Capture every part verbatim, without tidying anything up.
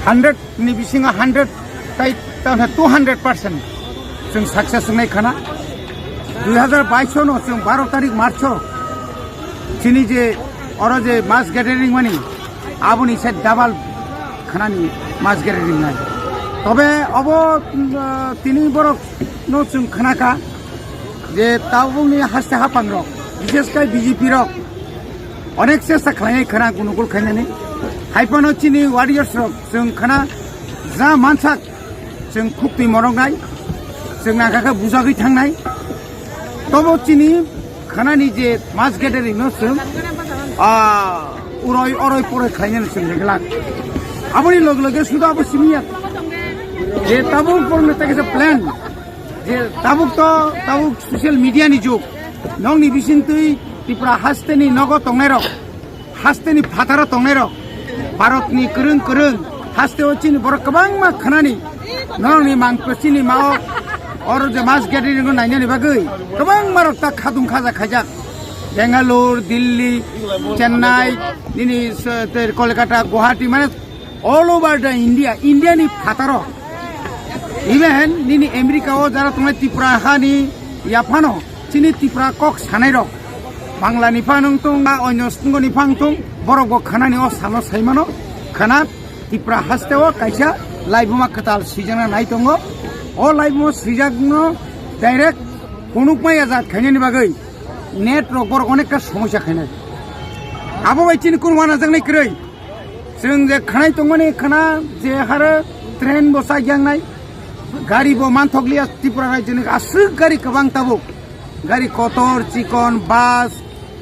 Hundred ni bisingo hundred tai tamo two hundred percent chwng success wngnai khana. Dui hazar baish no chwng baro tarik March o chini je oro je mass gathering mani aboni se double khanani mass gathering nai. Tobe obo, mm, tini borok no chwng khanaka je tabukni haste haphang rok, bishesh kai B J P rok onek chesta khlainai khana gunugul khainani. Haiphano chini warriors rok chwng khana ja mansak chwng khuktwi moroknai, chwng nangkha khe bujagwi thangnai. Tobo chini khanani je mass gathering no chwng, ah, uroi oroi poroi khlainani chwng reglak. Aboni loge loge suda abo simiya je tabuk porno ta kisa plan je tabuk to tabuk social media ni jug. Nokni bisingtwi Tripura hasteni nogo tongnairok, hasteni phataro tongnairok, Bharatni kwrwng kwrwng hasteo chini borok kwbangma khanani, norokni mangpili chini mao oro je mass gathering no nainani bagwi kwbangma rok ta khadung khaja khaijak. Bangalore, Delhi, Chennai, nini s-, te Kolkata, Guwahati, mane all over the India, India ni phataro. Even nini America o jara tongnai Tripura hani yaphano chini Tripura kok sanai rok, Bangla ni phang tong ba onyo stungo ni phang tong, borok bo khanani o salo saimano khana Tripura haste o kaisa laibuma kwtal swijana nai tongo. O laibuma swijak no direct phunuk maya jat khainani bagwi net rok borok onekta somosya khainai. Abo bai chini kun wana jaknai kwrwi. Chwng je khanai tongmani khana je haro train bo chajak nai, gari bo manthok liya Tripura rajyo ni aswk gari kwbang tabuk. Gari kotor, chikon, bus,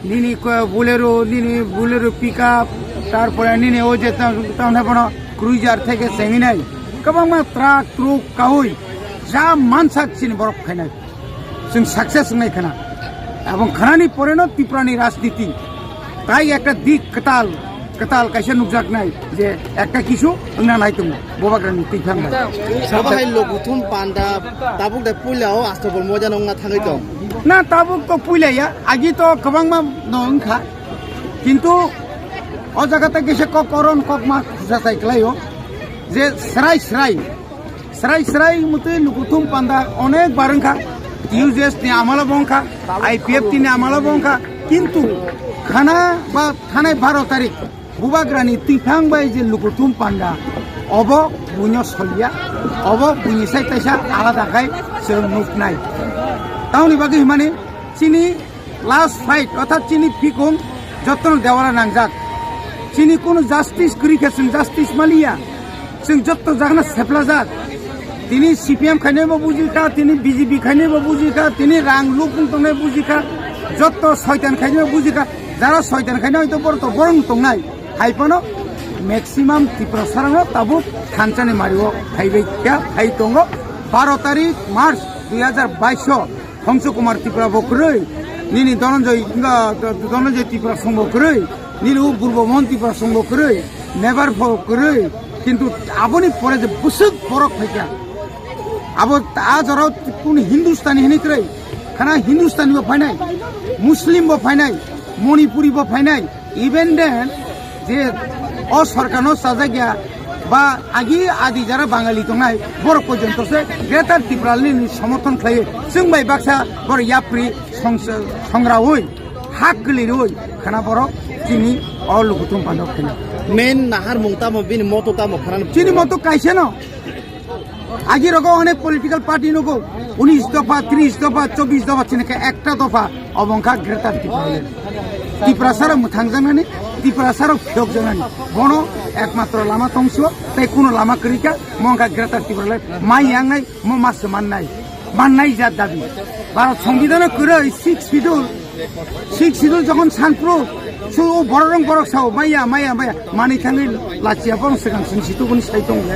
nini ko-, Bolero, nini Bolero pickup, tarpore nini o je tam, tam na bono cruiser theke chenginai. Kwbangma truck, truck kaui ja mansak chini borok khainai. Chwng success wngnai khana. Abong khanani poreno Tripurani rajniti tai ekta dik kwtal, kwtal kaisa nukjaknai je ekta kisu wngna nai tongo Bubagrani twi phang bai. Sabo hai Lokuthum Panda tabuk de puila o Astobol moja no wngna thangwi tong. Na, tabuk to puila ya, agi to kwbangma no wngkha. Kintu o jaga ta kisa kok koron kok ma khusa sai klaio je srai srai Srai srai mutwi Lokuthum Panda onek bar wngkha, T U J S ni amalo bo wngkha, I P F T ni amalo bo wngkha, kintu khana ba thanai baro tarik Bubagrani twiphang bai je Lokuthum Panda obo buino soliya, obo buini sai kaisa alada khai chwng nuknai. Tamoni bagwi himani chini last fight, orthat chini phikung jotono dewala nangjak. Chini kunu justice kwrwi khe chwng justice maliya. Chwng jotto jagano seplajak. Tini C P M khainai bo bujikha, tini B J P khainai bo bujikha, tini rang lukung tongnai bujikha, jotto soitan khainai bo bujikha. Jara soitan khainai hoito borok to borong tongnai. Hai phano maximum Tiprasarano tabuk thansani mario phaibai kha, phai tongo. Baro tarik March dui hazar baish o Hongsu Kumar Tripura bo kwrwi, nini Dhananjay, wngkha, Dhananjay Tripura song bo kwrwi, nini u Purbo Mohan Tripura song bo kwrwi, Mebar bo kwrwi, kintu aboni pore je bwswk borok phaikha. Abo a jorao kunu Hindustani hinwi kwrwi, khana Hindustani bo phainai, Muslim bo phainai, Manipuri bo phainai, Even then, je o sorkarno chajakya ba agi adi jara Bangali tongnai, borok porjonto se Greater Tipraland ni somorthon khlaiwi, chwng bai baksa borok yapri song-, songraui, hak kwlirwi khana borok chini o Lokuthum Panda khaina. Main naharmung tamo, bini motto tamo khana? Chini motto kaisa no. Agi rogo onek political party nugo, unis dopha, tris dopha, chobbish dopha, chini khe ekta dopha, obo wngkha Greater Tipraland. Tiprasarok mwthangjaknani, Tiprasarok phiyokjaknani. Bono ekmatro lama tongsiwo, tei kuno lama kwrwi kha, mo wngkha Greater Tipraland. Mai yangnai, mo ma se mannai. Mannai jat dabi. Bharat Songbidan o kwrwi sixth schedule, sixth schedule jokhon sanpro, so o borok rong borok sao, maya, maya, maya, manwi thangwi lachiya borok swkang sing situkuni sai tongo.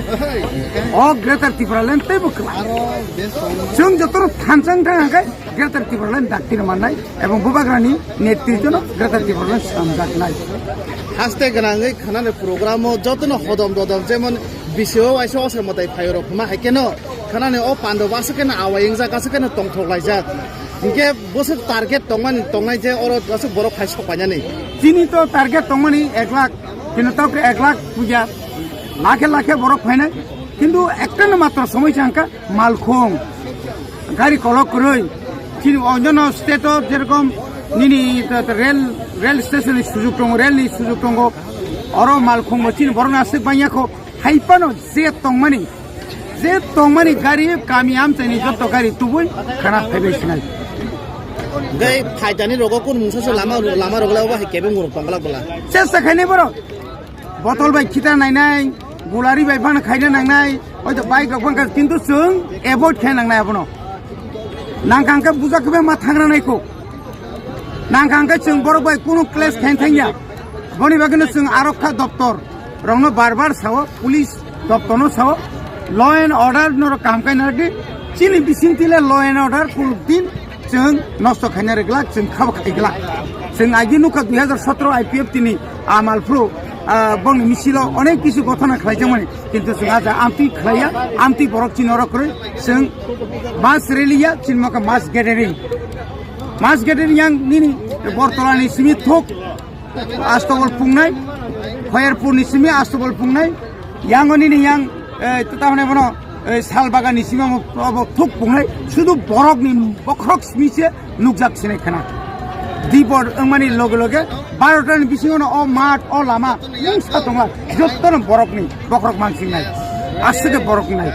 O Greater Tipraland teibo kwlai. Chwng jotono thansa wng thang hwnkhe Greater Tipraland dakti rw mannai, ebong Bubagrani netritwno Greater Tipraland swnamjaknai. Haste gwnangwi khwnani program o jotono hodom dodom, jemon bisio waisa osai mwtai phaio rok hwnma hai kheno khwnani o pando bo aswk kheno awai wngjak, aswk kheno tongthok laijak. Hinkhe bwswk target tongmani, tongnai je oro aswk borok hai sok painani. Chini to target tongmani ek lakh, chini to ek lakh puja. Lakhe lakhe borok phainai, kintu ekta no matro somoi changkha malkhung, gari kolok kwrwi. Chini onyono state o jerokom nini rail, rail station ni sujuk tongo, rail ni sujuk tongo, oro malkhung bo chini borok no aswk bangya kho. Haipano je tongmani, je tongmani gari kami amchaini jotto gari tubui khana phaibai sinai. Gai phaitani rogo kun mungsa se lama, lama rogo labo hai kebeng gurung tongla bola. Chesta khainai borok. Botol bai khita nainai, gulari bai phano khaina nangnai, oito bike rok phano kha, kintu chwng avoid khaina nangnai abono. Nangkha hwnkhe buja khe ma thangra nai kho. Nangkha hwnkhe chwng borok bai kunu clash khaina thangya. Boni bagwino chwng arokha doptor rokno bar bar sao, police doptorno sao, law and order norok kaham khaina rwdi. Chini bisingtwi le law and order kunu din chwng nosto khaina rwglak, chwng khabo khaiglak. Chwng agi nukha dui hajar sotro I P F T ni amal phuru, ah, bongni misilo onek kisu gothona khlaijakmani, kintu chwng aja amtwi khlaiya, amtwi borok chini oro kwrwi, chwng mass rally ya, chini mokha mass gathering. Mass gathering yang nini Bortola ni simi thuk, Astobol pungnai, Hoyerpur ni simi Astobol pungnai, yang oni ni yang, eh, tata hone bono, eh, Salbagan ni simi amo abo thuk pungnai, sudu borok ni bokhorok simi se nukjak sinai khana. Dibor wngmani loge loge barota ni bisingo no o mat, o lama, mungsa tonglak, jotto no borok ni bokhorok mansingnai, aswk borok nai.